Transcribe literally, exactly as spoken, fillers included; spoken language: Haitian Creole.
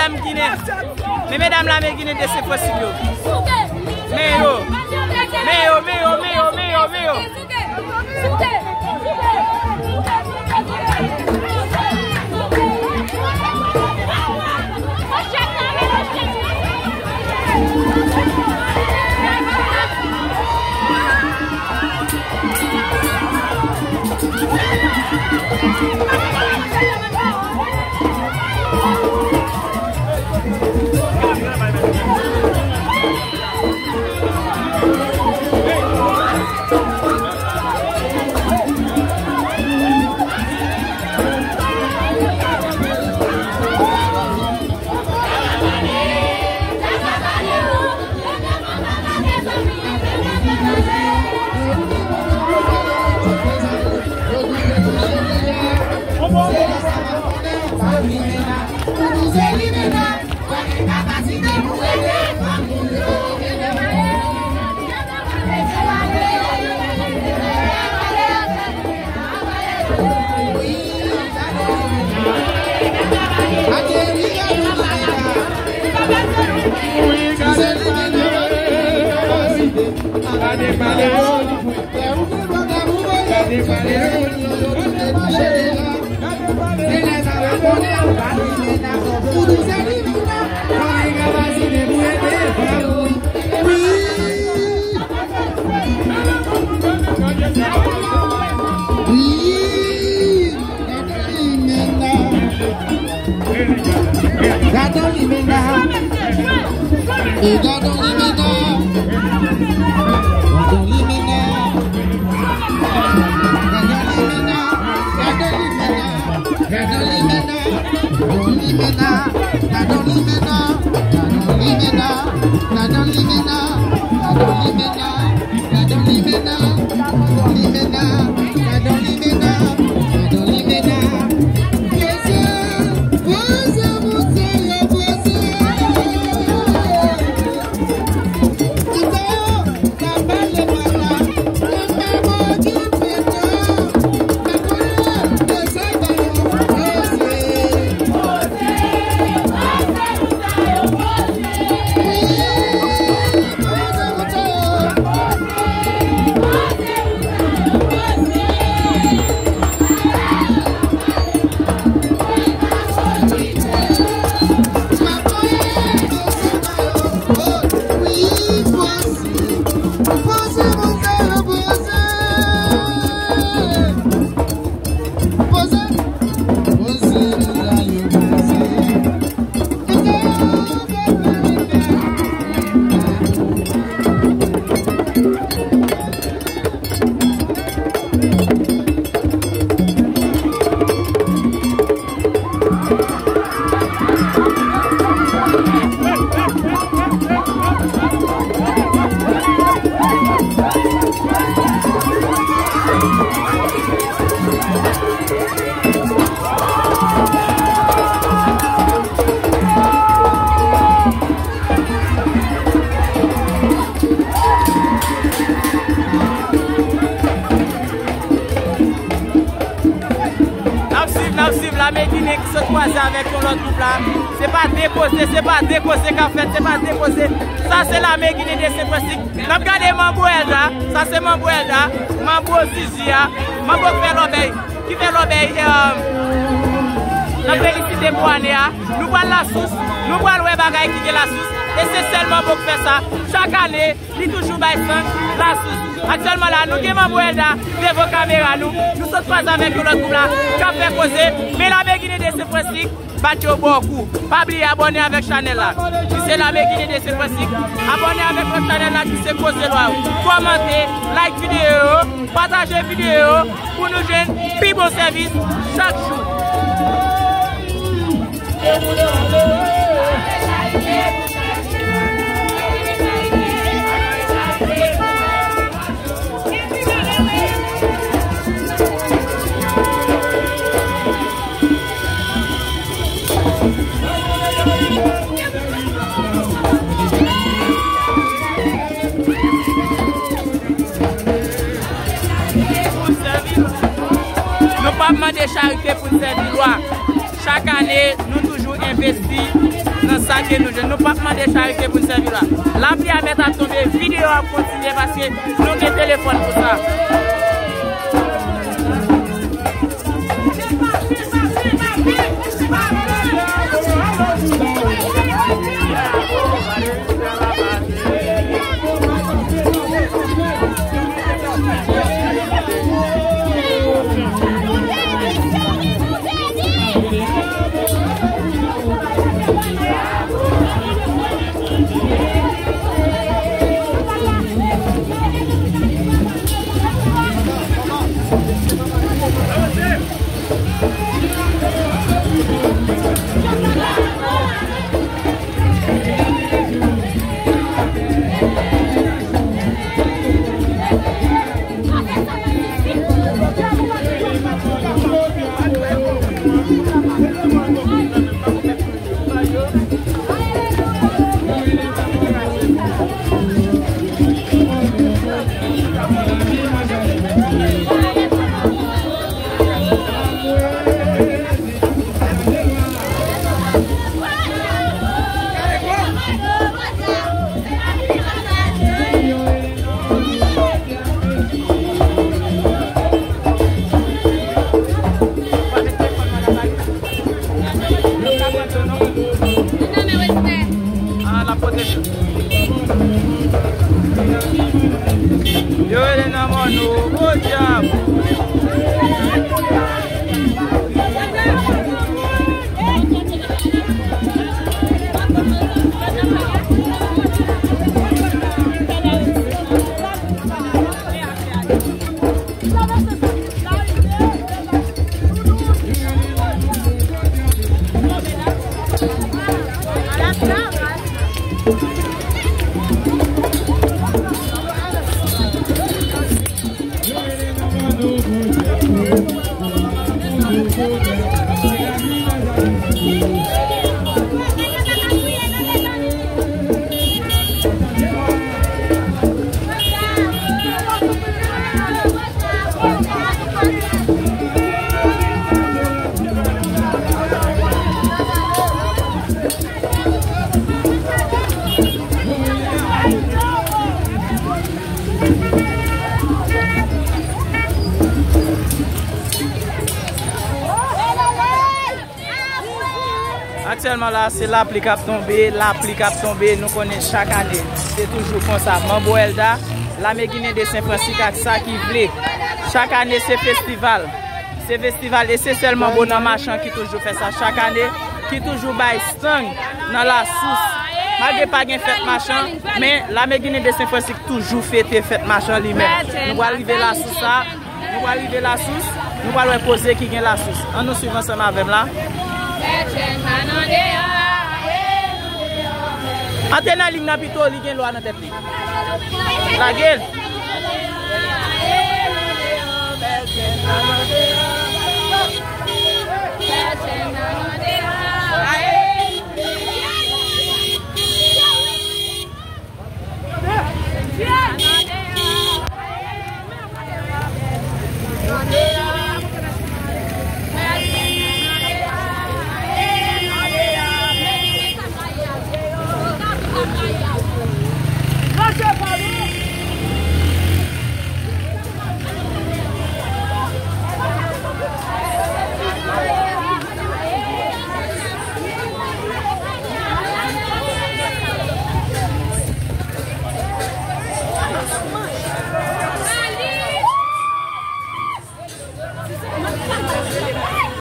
Medam Ginen, men medam lame Ginen de Sen Fransik yo. Men yo, men yo, men yo, men yo, men yo, men yo. Gadon limena. E gadon limena. Gadon limena. Gadon limena. Gadon limena. Gadon limena. Gadon limena. Gadon limena. Gadon limena. Gadon limena. Gadon limena. Gadon limena. Gadon limena. Gadon limena. Poze, poze, poze, poze. N ap swiv, n ap swiv Lame Ginen ki sot kwaze avèk yon lòt gwoup la. Se pa de koze, se pa de koze k ap fèt, se pa de koze. Sa se Lame Ginen de Sen Fransik. N ap gade Manbo Elda, sa se Manbo Elda, Manbo Zizi a, Manbo k fè lòbèy, ki fè lòbèy, eh, nan felisite pou ane a. Nou pral Lasous, nou pral wè bagay ki gen Lasous, e se sèl Manbo k fè sa. Chak ane, li toujou bay san Lasous. Aktyèlman la, nou gen Manbo Elda devan kamera nou. Nou sot kwaze avèk yon lòt gwoup la k ap fè koze. Men Lame Ginen de Sen Fransik bat yo bò kou. Pa bliye abòne avèk chanèl la ki se Lame Ginen de Sen Fransik. Abòne avèk lòt chanèl la ki se Koze Lwa yo. Kòmante, like videyo yo, pataje videyo yo pou nou jwenn pi bon sèvis chak jou. Nou p ap mande charite pou n sèvi lwa. Chak ane, nou toujou envesti Sa ke nou jwenn, nou p ap mande charite pou n sèvi la. Lapli a mèt ap tonbe, videyo a ap kontinye paske nou gen telefòn pou sa. Yo rele nan mòn nou, podyab. Aktyèlman la, se lapli k ap tonbe, lapli k ap tonbe, nou konnen chak ane, se toujou konsa. Manbo Elda, Lame Ginen de Sen Fransik ak sa ki vle. Chak ane, se festival. Se festival, e se sèl Manbo nan Machan ki toujou fè sa chak ane, ki toujou bay stand nan Lasous. Malgre pa gen fèt Machan, men Lame Ginen de Sen Fransik toujou fete fèt Machan li menm. Nou pral rive Lasous sa, nou pral rive Lasous, nou pral wè koze ki gen Lasous. Ann nou swiv ansanm avè m la. Antre nan liy nan pito, li gen lwa nan tèt li. Lage l.